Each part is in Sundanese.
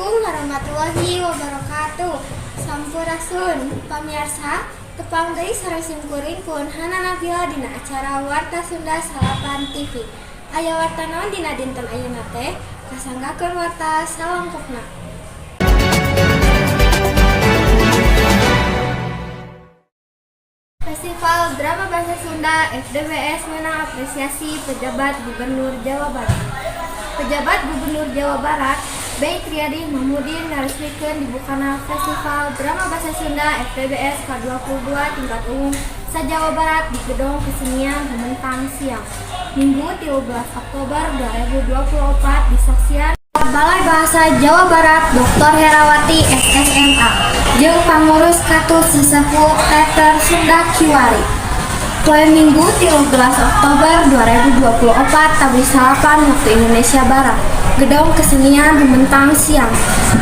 Assalamualaikum warahmatullahi wabarakatuh. Sampurasun pamiarsa, tepang deui sareng simkuring pun Hana Nabila dina acara Warta Sunda 9 TV. Aya warta naon dina dinten ayeuna teh? Kasanggakeun warta salengkapna. Festival Drama Bahasa Sunda FDBS menang apresiasi pejabat Gubernur Jawa Barat. Pejabat Gubernur Jawa Barat, Bey Triadi Mahmudin, ngaresmikeun dibukana Festival Drama Bahasa Sunda FDBS ke-22 tingkat umum sa-Jawa Barat di Gedung Kesenian Rumentang Siang, Minggu 13 Oktober 2024, disaksian Balai Bahasa Jawa Barat Dr. Herawati SSMA jeung pangurus katut sesepuh Teater Sunda Kiwari. Poe Minggu 13 Oktober 2024 tabuh 9 waktu Indonesia Barat, Gedung Kesenian Rumentang Siang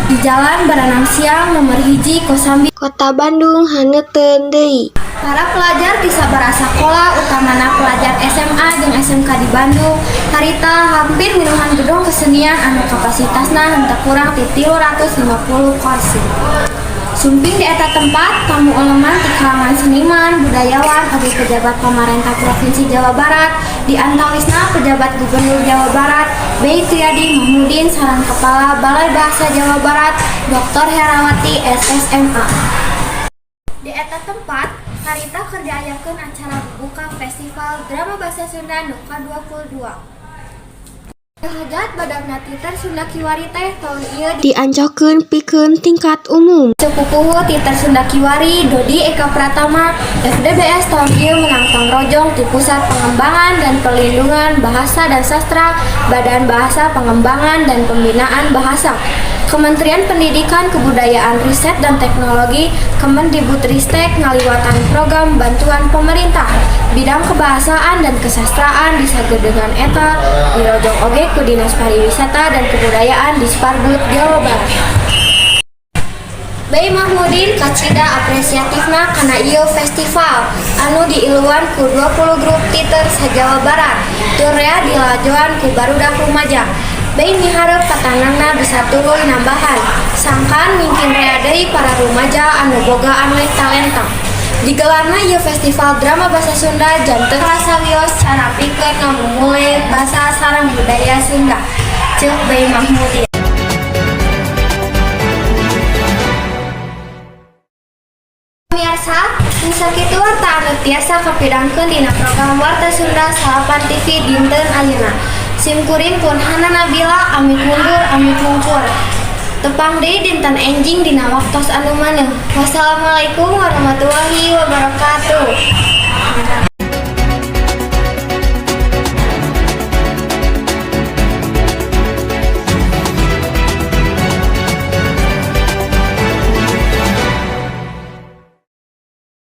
di Jalan Baranang Siang nomor 1, Kosambi, Kota Bandung, haneuteun deui. Para pelajar di sabaraha sakola, utamana pelajar SMA jeung SMK di Bandung, harita hampir minuhan gedung kesenian anu kapasitasna henteu kurang ti 350 kursi. Sumping di eta tempat, tamu eleman ti kalangan seniman, budayawan, oge pejabat pemerintah Provinsi Jawa Barat, di antawisna pejabat Gubernur Jawa Barat, Bey Triadi Mahmudin, sareng Kepala Balai Bahasa Jawa Barat, Dr. Herawati SSMA. Di eta tempat, harita keur diayakeun acara buka Festival Drama Bahasa Sunda nu ka-22. Hajat badagna Teater Sunda Kiwari teh tahun ieu diancokeun pikeun tingkat umum. Ceuk pupuhu Teater Sunda Kiwari, Dodi Eka Pratama, FDBS tahun ieu menang pangrojong ti Pusat Pengembangan dan Perlindungan Bahasa dan Sastra, Badan Bahasa Pengembangan dan Pembinaan Bahasa, Kementerian Pendidikan, Kebudayaan, Riset dan Teknologi, Kemendikbudristek, ngaliwatan program bantuan pemerintah bidang kebahasaan dan kesastraan. Disagedengan eta dirojong oge ku Dinas Pariwisata dan Kebudayaan, Disparbud, Jawa Barat. Bey Mahmudin kacida apresiatifna kana ieu festival anu diiluan ku 20 grup teater sa-Jawa Barat tur rea dilajoan ku barudak rumaja. Bey miharep katanangna bisa tuluy nambahan sangkan mingkin rea deui para rumaja anu boga aneh talenta. Digelarna ieu festival drama bahasa Sunda janten salah sawios cara pikeun ngamumule basa sareng budaya Sunda, ceuk Bey Mahmudin. Pemirsa, nu sakitu warta anu tiasa kapirangkeun dina program Warta Sunda 9 TV dinten ayeuna. Sim kuring pun Hana Nabila amit mundur amit mungkur. Tepang deui dinten enjing dina waktos anu maneuh. Wassalamualaikum warahmatullahi wabarakatuh.